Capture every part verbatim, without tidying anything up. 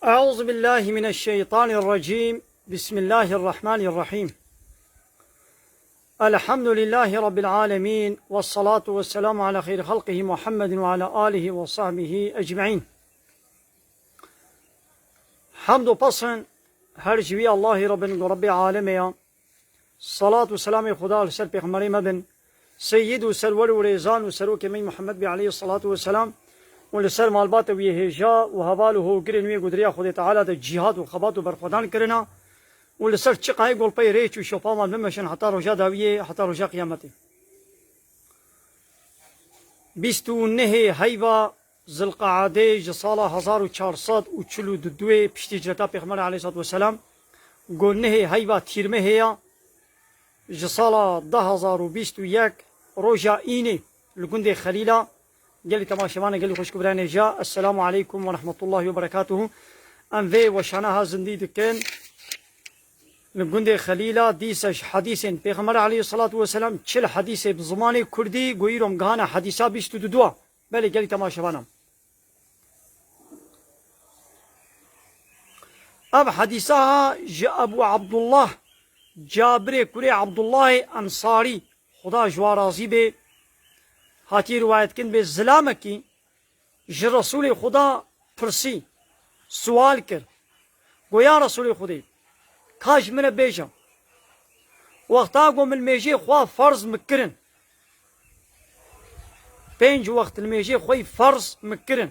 أعوذ بالله من الشيطان الرجيم. بسم الله الرحمن الرحيم. الحمد لله رب العالمين، والصلاة والسلام على خير خلقه محمد وعلى آله وصحبه أجمعين. Hemd û pesn her ji wî Allahî Rabbin ku Rabbê alemê ya. Salat û selamê Xuda li ser pêxemberê me bin, seyyid û serwer û rêzan û serokê me Muhammed bê aleyhî salatu ve selam û li ser malbata wî hêja û heval û hogirên wê ku di riya Xwedê Teala de cîhad û xebat û berxwedan kirina û li ser çiqayê golpeyê rêç û şopa wan bimeşin heta roja dawiyê, heta roja qiyametê. Bîst û nehê heyva Zilqeadê ji sala hezar û çar sed û çil û du piştî hicreta Pêxemberê aleyhissalatu vesselam, ku nehê heyva Tîrmehê ya, ji sala du hezar û bîst û yek, roja Înê li gundê Xelîla, gelî temaşevanê, gelî xweşik û birayê hêja, Esselamu aleykum ve rahmetullahi ve berekatuhu. Em vê weşana ha zindî dikin. Li gundê Xelîla dîsa ji hedîsên Pêxemberê aleyhissalatu vesselam çil hedîsê bi zimanê kurdî, ku îro em gihane hedîsa bîst û du. Belê gelî temaşevanan. Ev hedîsa ha ji Ebû Abdullah Cabirê kurê Abdullahê Ensarî, Xuda ji wan razî bê, hatiye riwayetkirin bê zilamekî ji Resûlê Xuda pirsî, siwal kir. Got, ya Resûlê Xwedê, ka ji min re bêje, wexta ku min limêjê xwe ferz min kirin, pênc wext limêjê xwe yî ferz min kirin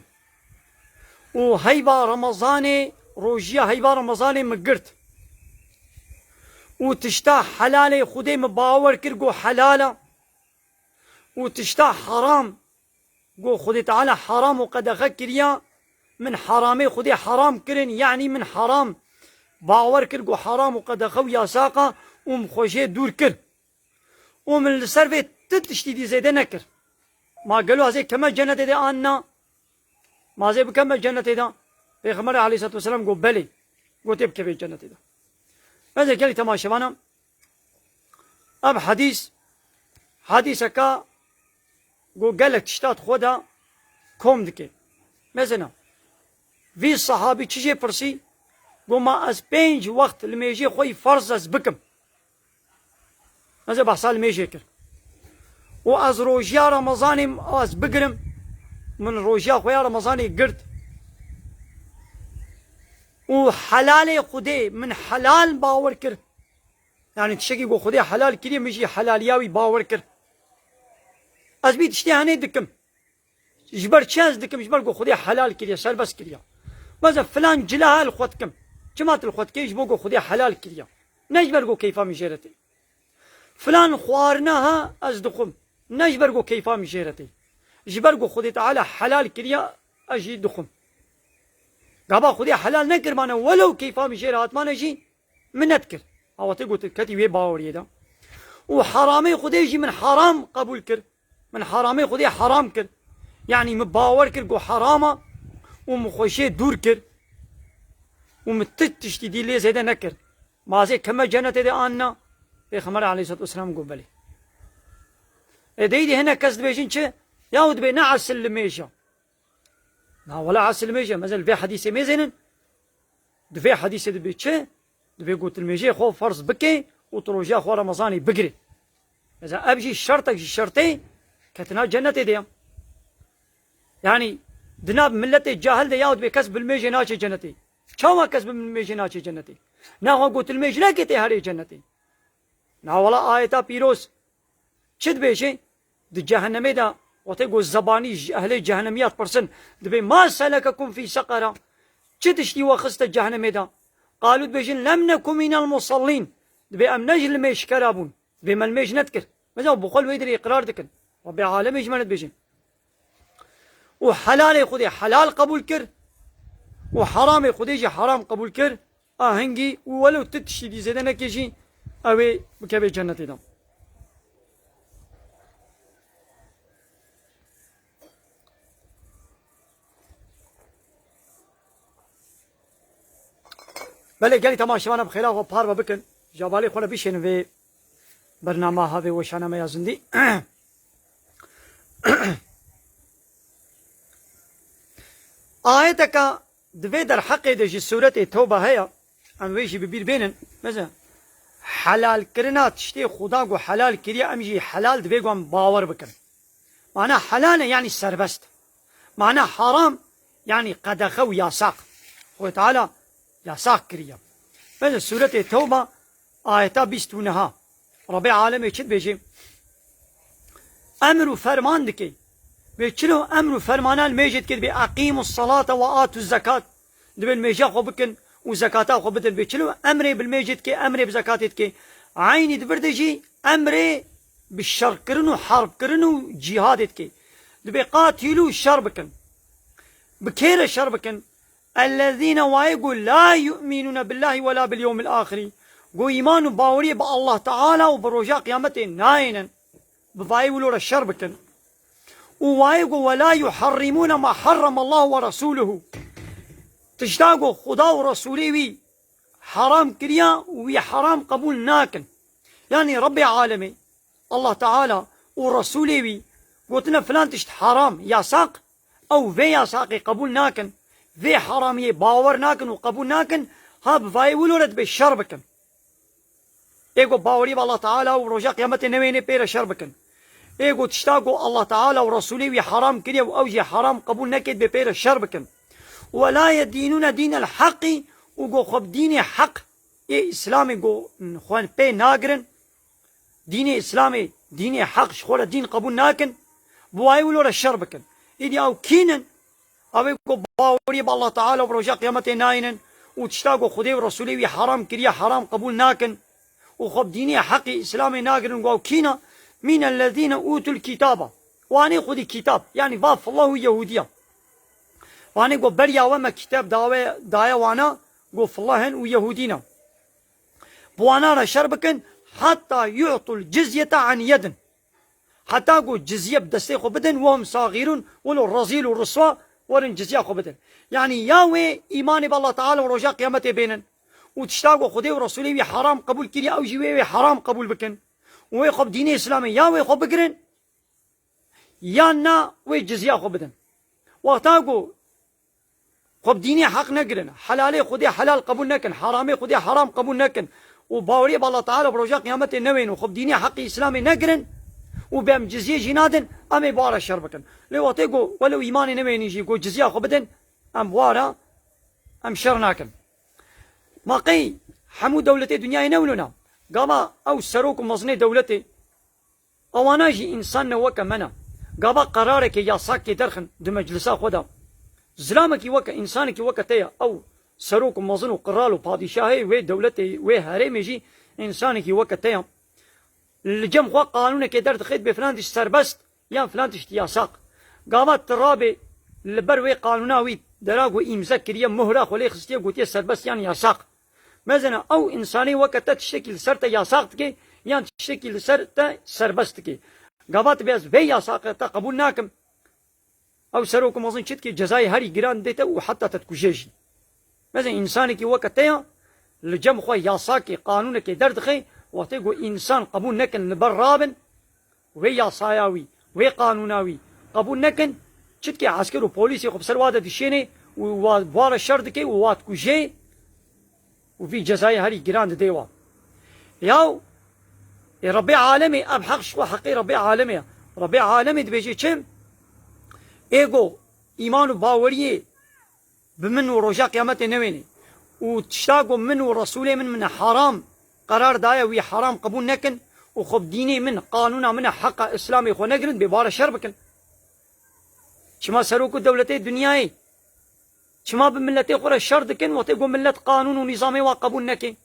û heyva Remezanê, rojiya heyva Remezanê min girt û tişta helalê Xwedê min bawer kir ku helal e û tişta heram ku Xwedê Teala heram û qedexe kiriya, min heramê Xwedê heram kirin, yanî min heram bawer kir ku heram û qedexe û yasaqa û min xwe jê dûr kir. Û min li ser vê ti tiştî dî zêde nekir. Ma gelo ez ê keme cenetê de an na? Ma ez ê bikeme cenetê de? Pêxemberê aleyhissalatu vesselam got belê. Got ê bikevê cenetê de. Ez ê gelî temaşevana. Ev hedîs, hedîseka ku gelek tişta di xwe de kom dike. Mesela, vî sahabî çi jê pirsî, got, ma ez pênc wext limêjê xwe yî ferz ez bikim. Ez ê behsa limêjê kir. Û ez rojiya Remezanê ez bigirim. Min rojiya xwe ya Remezanê girt. Û helalê Xwedê min helal bawer kir. Yanî tiştekî ku Xwedê helal kiriye, min jî helaliya wî bawer kir. Ez vî tiştê henê dikim. Ji ber çi ez dikim? Ji ber ku Xwedê helal kiriye, serbest kiriye. Mesela filan cila ha li xwe dikim. Çima tu li xwe dikê? Ji bo ku Xwedê helal kiriye. Ne ji ber ku keyfa min jê re tê. Filan xwarina ha ez dixwim. Ne ji ber ku keyfa min jê re tê. Ji ber ku Xwedê Teala helal kiriye, ez jî dixwim. Gava Xwedê helal nekirmane, welew keyfa min jê re hatmane jî, min nedikir. Awatê gotin, ketî wê baweriyê de. Û heramê Xwedê jî min heram qebûl kir. Min heramê Xwedê heram kir. Yanî min bawer kir ku heram e û min xwe jê dûr kir. Û min ti tiştî dî lê zêde nekir. Ma ez ê keme cenetê de an na? Pêxember aleyhissalatu vesselam got belê. Ê dey dî hinek kes dibêjin çi? Yahu dibê ne esil limêj e. Na wela esil limêj e. Mesela vê hedîsê mêzênin. Di vê hedîsê dibê çi? Dibê ku tu limêjê xwe ferz bikê û tu rojiya xwe Remezanê bigirê. Mesela ev jî şertek ji şertê ketina cenetê de ye. Yanî di nav miletê cahil de yaw dibê kes bi limêjê naçe cenetê. Çawa kes bi limêjê naçe cenetê? Naxwe ku tu limêj nekê tê herê cenetê. Na wela ayeta pîroz çi dibêje? Di cehennemê de, wextê ku zebanî ji ehlê cehennemiyat pirsin, dibê, "Ma selekekum fî seqera?" Çi tiştî we xiste cehennemê de? Qalû dibêjin, "Lem neku minel musallîn." Dibê, "Em ne ji limêjkera bûn." Dibê, "Me limêj nedikir." Mesela bi xwe li wê dirê îqrar dikin. Rabbê alemê ji me re dibêjin. Û helalê Xwedê helal qebûl kir û heramê Xwedê jî heram qebûl kir. A hingî û welew tu tiştî dî zêde nekê jî, ew ê bikeve cenetê de. Belê gelî temaşevana bi xêra xwe parve bikin. Ji hevalê xwe re bişênin vê bernama ha vê weşana me ya zindî. Ayeteka Di vê derheqê de jî sûretê Tewba heye, em wê jî bi bîr bênin. Mesela, helalkirina tiştê Xuda ku helal kiriye, em jî helal divê ku em bawer bikin. Mana helal e, yanî serbest. Mana haram, yanî qedexe û yasaq. Xwedê Teala yasaq kiriye. Mesela sûretê Tewba, ayeta bîst û neha. Rebê alemê çi dibêje? Emr û ferman dike. Bê çilo emr û fermana li mêjê dike, dibê eqîmus salata ve atuz zekat. Dibê li mêjiya xwe bikin û zekata xwe bidin. Bê çilo emrê bi mêjê dike, emrê bi zekatê dike. Eynî di vir de jî emrê bi şerkirin û herbkirin û cîhadê dike. Dibê qatilû şer bikin. Bi kê re şer bikin? Ellezîne wayê ku la yu'mînûne billahî we la bil yewmil axirî. Ku îman û baweriyê bi Allah Teala û bi roja qiyametê nayênin. Bi vayê wilo re şer bikin. Û wayê ku we la yuharrimûne ma harramallahu ve rasûluhu. Tişta ku Xuda û Resûlê wî heram kiriya û wî heram qebûl nakin. Yanî Rebbê alemê, Allah Teala û Resûlê wî gotine filan tişt heram, yasaq, ew vê yasaqê qebûl nakin, vê heramiyê bawer nakin û qebûl nakin, ha bi vayê wilo re dibê şer bikin. Ê ku bawerî bi Allah Teala û roja qiyametê newênê pê re şer bikin. Ê ku tişta ku Allah Teala û Resûlê wî heram kiriye û ew jî heram qebûl neke dibê pê re şer bikin. Ve la yedînûne dînel heqî û ku xwe bi dînê heq ê Îslamê ku xwe pê nagirin, dînê Îslamê, dînê heq ji xwe re dîn qebûl nakin, bi wayê wilo re şer bikin. Îdî ew kî nin? Ew ê ku bawerî bi Allah Teala û bi roja qiyametê nayînin û tişta ku Xwedê û Resûlê wî heram kiriye, heram qebûl nakin û xwe bi dînê heqê Îslamê nagirin, ku ew kî ne? Mînellezîne ûtul kîtaba. Wanê xwedî kîtab, yanî va fillah û Yehûdiya. Wanê ku beriya we me kîtab dawe, daye wana, ku fillah in û Yehûdî ne. Bi wana re şer bikin, hatta yu'tul cizyete an yedin. Heta ku cizye bi destê xwe bidin, wehum saxîrûn, wilo rezîl û riswa, werin cizya xwe bidin. Yanî ya wê îmanê bi Allah Teala û roja qiyametê bênin û tişta ku Xwedê û Resûlê wî heram qebûl kiriye, ew jî wê wê heram qebûl bikin û wê xwe bi dînê Îslamê ya wê xwe bigirin, yan na wê cizya xwe bidin. Wexta ku xwe bi dînê heq negirin, helalê Xwedê helal qebûl nekin, heramê Xwedê heram qebûl nekin û baweriyê bi Allah Teala bi roja qiyametê newên û xwe bi dînê heqê Îslamê negirin û bê em cizyê jî nadin, em ê bi wa re şer bikin. Lê wextê ku welew îmanê newênî jî ku cizya xwe bidin, em bi wa re em şer nakin. Ma qey hemû dewletê dinyayê ne wilo ne? Gava ew serok û mezinê dewletê, ewana jî însan ne weke me ne. Gava qerarekê yasakê derxin di meclisa xwe de. Zilamekî weke, însanekî weke te ye. Ew serok û mezin û qral û padîşahê wê dewletê, wê herêmê jî însanekî weke te ye. Li cem xwe qanûnekê derdixe dibê filan tişt serbest yan filan tişt yasaq. Gava tu rabê li ber wê qanûna wî dera ku îmze kiriye, muhra xwe lê xistiye, gotiye serbest yan yasaq. Mezene ew însanê weke te tiştekî li ser te yasaq dike yan tiştekî li ser te serbest dike. Gava tu bê ez vê yasaqê te qebûl nakim. Ew serok û mezin çi dike? Cezayê herî giran didê te û heta te dikuje jî. Mezin însanekî weke te ya li cem xwe yasakê, qanûnekê derdixe, wextê ku însan qebûl nekin li ber rabin, wê yasaya wî, wê qanûna wî qebûl nekin, çi dike esker û polîsê xwe bi ser wa de dişêne û wa, wa re şer dike û wa dikuje û vî cezayê herî giran didê wa. Yaw, ê Rebbê alemê, ev heq ji xwe heqê Rebbê alemê ye. Rebbê alemê dibêje çi? Ê go, îman û baweriyê bi min û roja qiyametê newênê û tişta ku min û Resûlê min min heram qerar daye, wî heram qebûl nekin û xwe bi dînê min, qanûna min e, heqa Îslamê xwe negirin, bê bare şer bikin. Çima serok û dewletê dinyayê çima bi miletê xwe re şer dikin, wextê ku milet qanûn û nîzamê wa qebûl neke?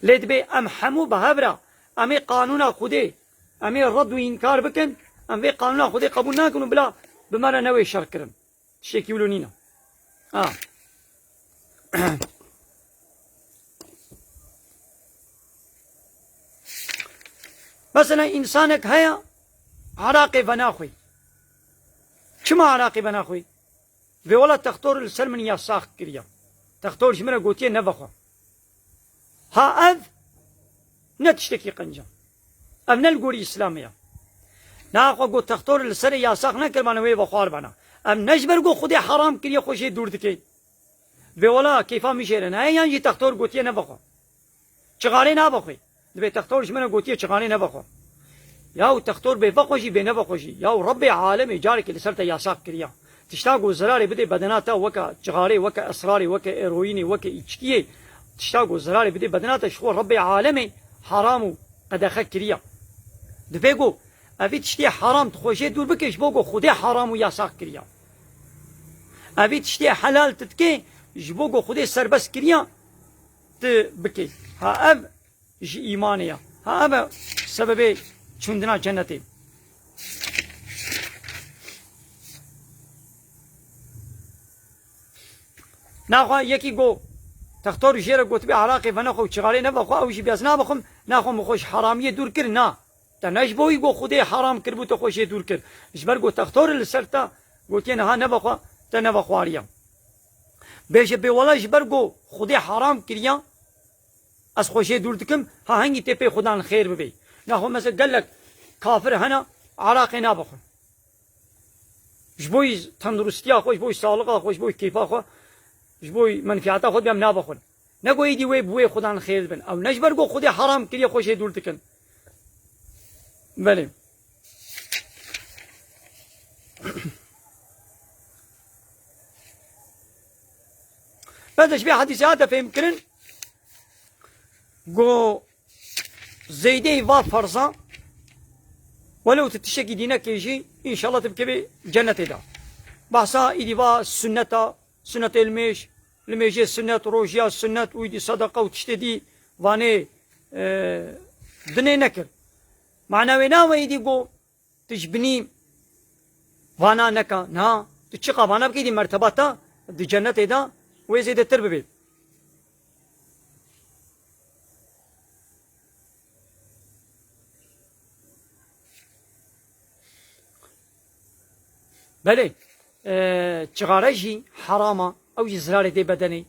Lê dibê em hemû bi hev re, em ê qanûna Xwedê, em ê red û înkar bikin, em vê qanûna Xwedê qebûl nakin û bila bi me re newê şer kirin. Tiştekî wilo nîne. Ha. Mesela, însanek heye, eraqê venaxwî. Çima eraqê venaxwî? Vê wela textor li ser min yasax kiriye. Textor ji min re gotiye nevexwe. Ha ev ne tiştekî qenc e. Ev ne li gorî Îslamê ye. Naxwe got textor li serê yasax nekiribane wê vexwar bana. Ev ne ji ber got Xwedê heram kiriye xwe jê dûr dike. Dibê wela keyfa min jê re nayê, yan jî textor gotiye nevexwe. Çixarê navexwê. Dibê textor ji min re gotiye çixarê nevexwe. Yaw textor bê vexwe jî bê nevexwe jî. Yaw Rebbê alemê carekê li ser te yasax kiriya. Tişta ku zirarê bidê bedena te weke çixarê, weke esrarê, weke eroyînê, weke îçkiyê. Tişta ku zirarê bidê bedena te ji xwe Rebbê alemê haram û qedexe kiriya. Dibê ku evî tiştê haram tu xwe jê dûr bike ji bo ku Xwedê haram û yasax kiriya. Evî tiştê helal tu dikê ji bo ku Xwedê serbest kiriya tu bikê. Ha ev ji îmanê ya. Ha ev e sebebê çûndina cennetê. Naxwe yekî go textor jê re gotibê eraqê venexwe û çixarê nevexwe, ew jî bê ez navexwim, naxwe min xwe ji haramiyê dûr kir, na. Te ne ji bo wî go Xwedê haram kiribû te xwe jê dûr kir. Ji ber go textor li ser te gotiye niha nevexwe, te nevexwariye. Bêje bê wela ji ber go Xwedê haram kiriya, ez xwe jê dûr dikim, ha hengî tê pê Xudan xêr bibê. Naxwe mesela gelek kafir hene, eraqê navexwin. Ji bo yî tenduristiya xwe, ji bo yî salixa xwe, ji bo yî keyfa xwe, ji bo yî menfiyata xwe dibêm navexwin. Ne ku êdî wê bi wê Xudan xêr dibin. Ew ne ji ber ku Xwedê haram kiriye xwe jê dûr dikin. Belê. Bes de ji vê hedîsê hate fêhmkirin ku zêdeyî va ferza, welew tu tiştekî dî nekê jî, înşallah tu bikevî cennetê de. Behsa îdî va sunneta, sunnetê limêj, limêjê sunnet, rojiya sunnet û îdî sedeqa û tiştê dî vanê, e, dinê nekir. Mana wê nawe îdî ku tu ji binî vana neka. Na, tu çiqa vana bikî dî merteba te di cennetê de wê zêdetir bibê. Belê, e, çixare jî herama, ew jî zirarê dê bedenê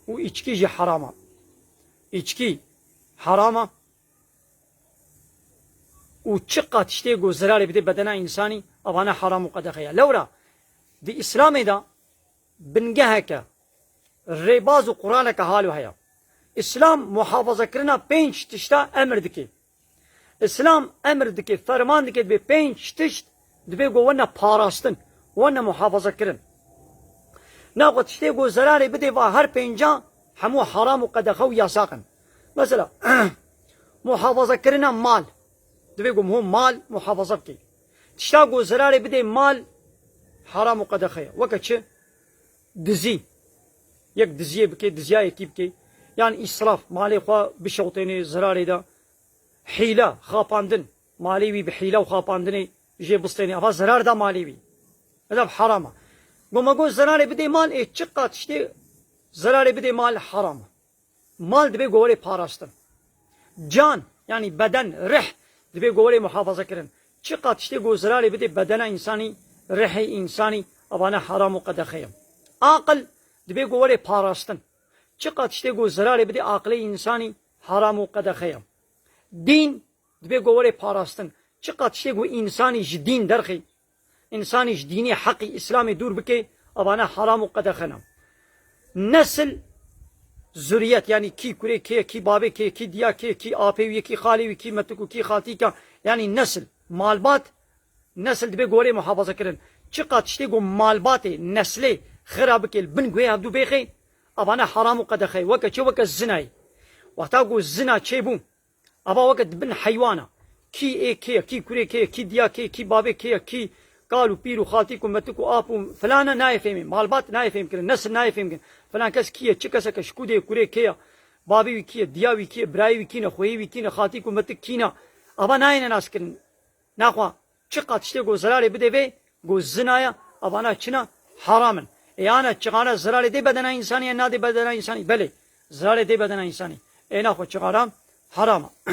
û îçkî jî herama. Îçkî herama. Û çiqa tiştê ku zirarê bidê bedena însanî, evane heram û qedexe ye. Lewra di Îslamê de bingeheke rêbaz û quraleke halo heye. Îslam muhafazekirina pênc tişta emir dike. Îslam emir dike, ferman dike, dibê pênc tişt dibê ku wene parastin, wene muhafaza kirin. Naxwe tiştê ku zerarê bidê va her pênca hemû haram û qedexe û yasax in. Mesela, muhafaza kirina mal. Dibê ku hûn mal muhafaza bikê. Tişta ku zerarê bidê mal haram û qedexe ye. Weke çi? Dizî. Yek diziyê bikê, diziya yekî bikê. Yan îsraf, malê xwe bişewtênê zerarê de. Hîle, xapandin. Malê wî bi hîle û xapandinê jê bistênê. Eva zerar da malê wî. Eva heram e. Goma got zerarê bidê mal, ê çiqa tiştê zerarê bidê mal heram e. Mal dibê ku were parastin. Can, yanî beden, rih dibê ku were muhafaza kirin. Çiqa tiştê ku zerarê bidê bedena însanî, rihê însanî, evane heram û qedexe ye. Aqil dibê ku were parastin. Çiqa tiştê ku zerarê bidê aqilê însanî, heram û qedexe ye. Dîn dibê ku were parastin. Çiqa tiştê ku însanî ji dîn derxê, însanî ji dînê heqî Îslamê dûr bike, evane heram û qedexe ne. Nesil, zuriyet, yanî kî kurê kê ye, kî bavê kê ye, kî diya kê ye, kî apê wî ye, kî xalê wî, kî metik û kî xaltîka, yanî nesil, malbat, nesil dibê ku were muhafaza kirin. Çiqa tiştê ku malbatê, neslê xira bike, li bin guhê hevdû bêxê, evane heram û qedexe ye. Weke çi? Weke zinayê. Wexta ku zina çêbû, ava weke di bin heywana. Kî ê kê ye, kî kurê kê ye, kî diya kê ye, kî bavê kê ye, kî kal û pîr û xaltîk û metik û ap û filana nayê fêmê. Malbat nayê fêmkirin, nesil nayê fêmkirin. Filan kes kî ye, çi kesek e, ji ku dê, kurê kê ye, bavê wî kî ye, diya wî kî ye, birayê wî kî ne, xweyê wî kî ne, xaltîk û metik kî ne. Ava nayêne naskirin. Naxwe çiqa tiştê ku zerarê bidê vê, ku zina ye, evana çi ne? Heram in. Ê ana çiqana zerarê dê bedena însanî ye, nadê bedena însanî? Belê, zerarê dê bedena însanî. Ê naxwe çiqana heram e.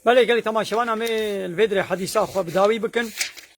Belê gelî temaşevan, em ê li vê dirê hedîsa xwe bi dawî bikin.